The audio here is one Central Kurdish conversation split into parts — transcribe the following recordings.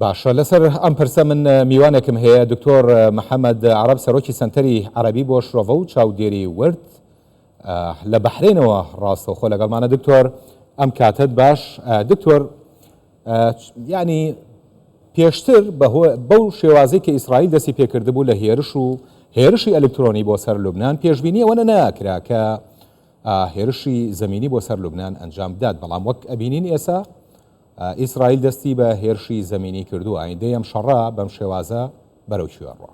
باشە لەسەر ئەم پرسە من میوانێکم هەیە دکتۆر محەممەد عەرەب سەرۆکی سەنتەری عەرەبی بۆ شرۆڤە و چاودێری ورد لە بەحرێنەوە ڕاستەوخۆ لەگەڵمانە دکتۆر ئەم کاتت باش دکتۆر یعنی پێشتر بەو شێوازەی کە ئیسرائیل دەستی پێکردبوو لە هێرش و هێرشی ئەلکترۆنی بۆ سەر لوبناان پێشبینی ئەوە نەکرا کە هێرشی زمینی بۆ سەر لوبناان ئەنجام بدات بەڵام وەک ئەبینین ئێسا ئیسرائیل دەستی بە هێرشی زەمینی کردووە، ئایندەی ئەم شەڕە بەم شێوازە بەرەو کوێ ئەڕوا؟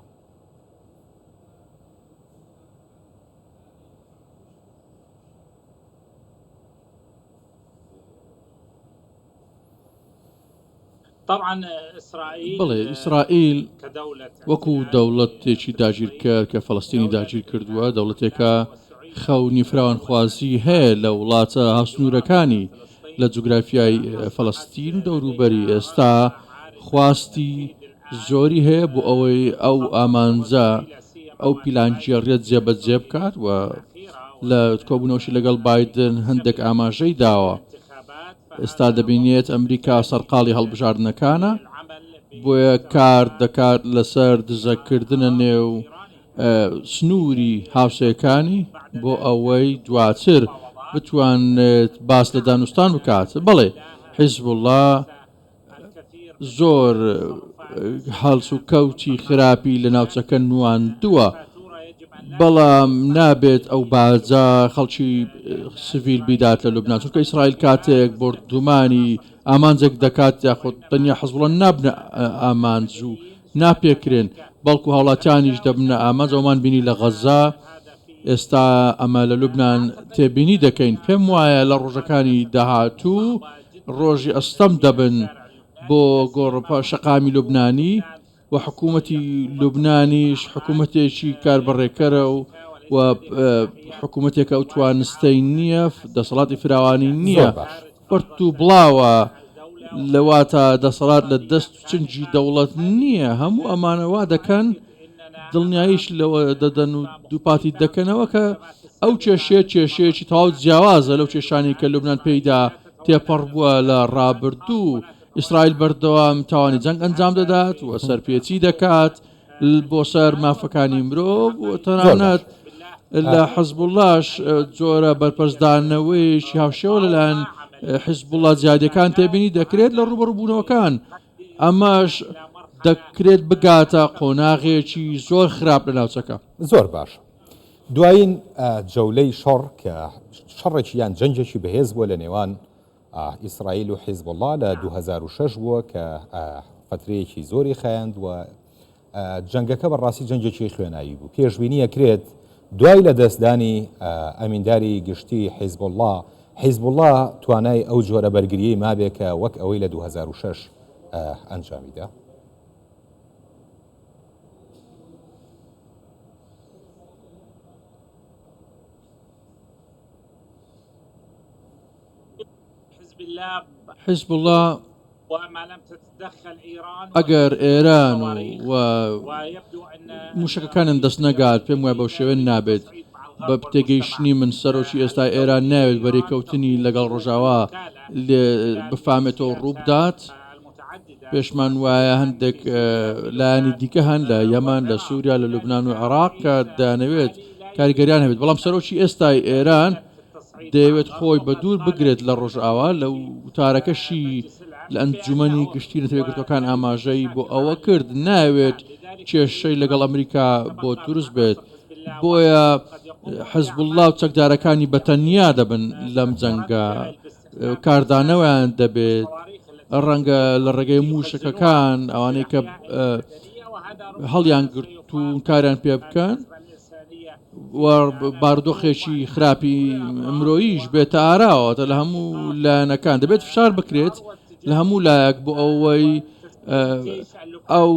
بەڵێ ئیسرائیل وەکو دەوڵەتێکی داگیرکەر کە فەڵەستینی داگیر کردووە، دەوڵەتێکە خەونی فراوانخوازی هەیە لە وڵاتە هاوسنوورەکانی لە جوگرافیای فەڵەستین و دەوروبەری، ئێستا خواستی زۆری هەیە بۆ ئەوەی ئەو ئامانجە ئەو پیلانگێڕیە جێبەجێ بکات و لە کۆبوونەوەشی لەگەڵ بایدن هەندێک ئاماژەی داوە. ئێستا دەبینێت ئەمریکا سەرقاڵی هەڵبژاردنەکانە، بۆیە کار دەکات لەسەر دزەکردنە نێو سنووری هاوسێکانی بۆ ئەوەی دواتر بتوانێت باس لە دانوستان بکات. بەڵێ حیزبوڵڵا زۆر هەڵسوکەوتی خراپی لە ناوچەکە نواندووە، بەڵام نابێت ئەو باجە خەڵکی سڤیل بیدات لە لوبناان، چونکە ئیسرائیل کاتێک بۆردومانی ئامانجێک دەکات یاخود تەنیا حزبوڵڵا نابنە ئامانج و ناپێکرێن، بەڵکو هاوڵاتیانیش دەبنە ئامانج، ئەومان بینی لە غەززە، ئێستا ئەمە لە لوبنان تێبینی دەکەین، پێم وایە لە ڕۆژەکانی داهاتوو ڕۆژی ئەستەم دەبن بۆ گۆڕپا شەقامی لوبنانی و حکوومەتی لوبنانیش حکوومەتێکی کاربەڕێکەرە و و حکوومەتێکە ئەو توانستەی نییە دەسەڵاتی فراوانی نییە پرت و بڵاوە لەواتە دەسەڵات لە دەست و چنگی دەوڵەت نییە هەموو ئەمانە وا دەکەن دڵنیاییش لەوە دەدەن و دووپاتی دەکەنەوە کە ئەو کێشەیە کێشەیەکی تەواو جیاوازە لەو کێشانەی کە لوبنان پێیدا تێپەڕ بووە لە ڕابردوو. ئیسرائیل بەردەوام تاوانی جەنگ ئەنجام دەدات و سەرپێچی دەکات بۆ سەر مافەکانی مرۆڤ و تەنانەت لە حزبوڵاش جۆرە بەرپەرچدانەوەیەکی هاوشێوە لەلایەن حزبوڵا جیادەکان تێبینی دەکرێت لە ڕوبەڕوبوونەوەکان ئەمەش دەکرێت بگاتە قۆناغێکی زۆر خراپ لە ناوچەکە. زۆر باش دوایین جەولەی شەڕ کە شەڕێکی یان جەنگێکی بەهێز بووە لە نێوان ئیسرائیل و حیزبوڵڵا لە 2006 بووە کە فترەیەکی زۆری خایاند و جەنگەکە بەڕاستی جەنگێکی خوێناوی بوو. پێشبینی ئەکرێت دوای لە دەستدانی ئەمینداری گشتی حیزبوڵڵا، حیزبوڵڵا توانای ئەو جۆرە بەرگرییەی مابێ کە وەک ئەوەی لە 2006 ئەنجامی دا. حیزبوڵڵا ئەگەر ئێران و موشەکەکانیان دەست نەگات پێم وایە بەو شێوەیە نابێت بە تێگەیشتنی من سەرۆکی ئێستا ئێران ناوێت بەرێکەوتنی لەگەڵ ڕۆژاوا لێ بفامێتەوە ڕووبدات پێشمان وایە هەندێک لایەنی دیکە هەن لە یەمەن لە سووریا لە لوبناان و عێراق کە دەیانەوێت کاریگەریان هەبێت بەڵام سەرۆکی ئێستای ئێران دەیەوێت خۆی بە دوور بگرێت لە ڕۆژئاوا، لە وتارەکەشی لە ئەنجومەنی گشتی نەتەوە یەکگرتووەکان ئاماژەی بۆ ئەوە کرد نایەوێت کێشەی لەگەڵ ئەمریکا بۆ دروست بێت، بۆیە حزبوڵڵا و چەکدارەکانی بە تەنیا دەبن لەم جەنگە، کاردانەوەیان دەبێت، ڕەنگە لە ڕێگەی مووشەکەکان ئەوانەی کە هەڵیان گرتوون کاریان پێ بکەن. و بارودۆخێکی خراپی مرۆییش بێتە ئاراوە لە هەموو لایەنەکان دەبێت فشار بکرێت لە هەموو لایەک بۆ ئەوەی ئەو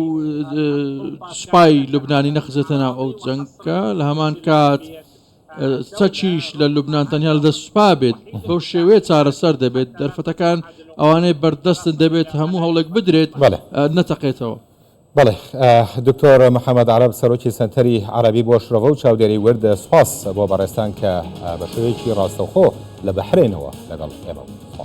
سوپای لوبنانی نەخزێتە ناو ئەو جەنگە لە هەمان کات چەکیش لە لوبناان تەنیا لە دەست سوپا بێت بەو شێوەیە چارەسەر دەبێت دەرفەتەکان ئەوانەی بەردەستن دەبێت هەموو هەوڵێک بدرێت نەتەقێتەوە. بەڵێ دکتۆر محەمەد عەرەب سەرۆکی سەنتەری عەرەبی بۆ شرۆڤە و چاودێری ورد سوپاس بۆ بەڕێزتان کە بە شێوەیەکی ڕاستەوخۆ لە بەحرەینەوە لەگەڵ ئێمە بوون.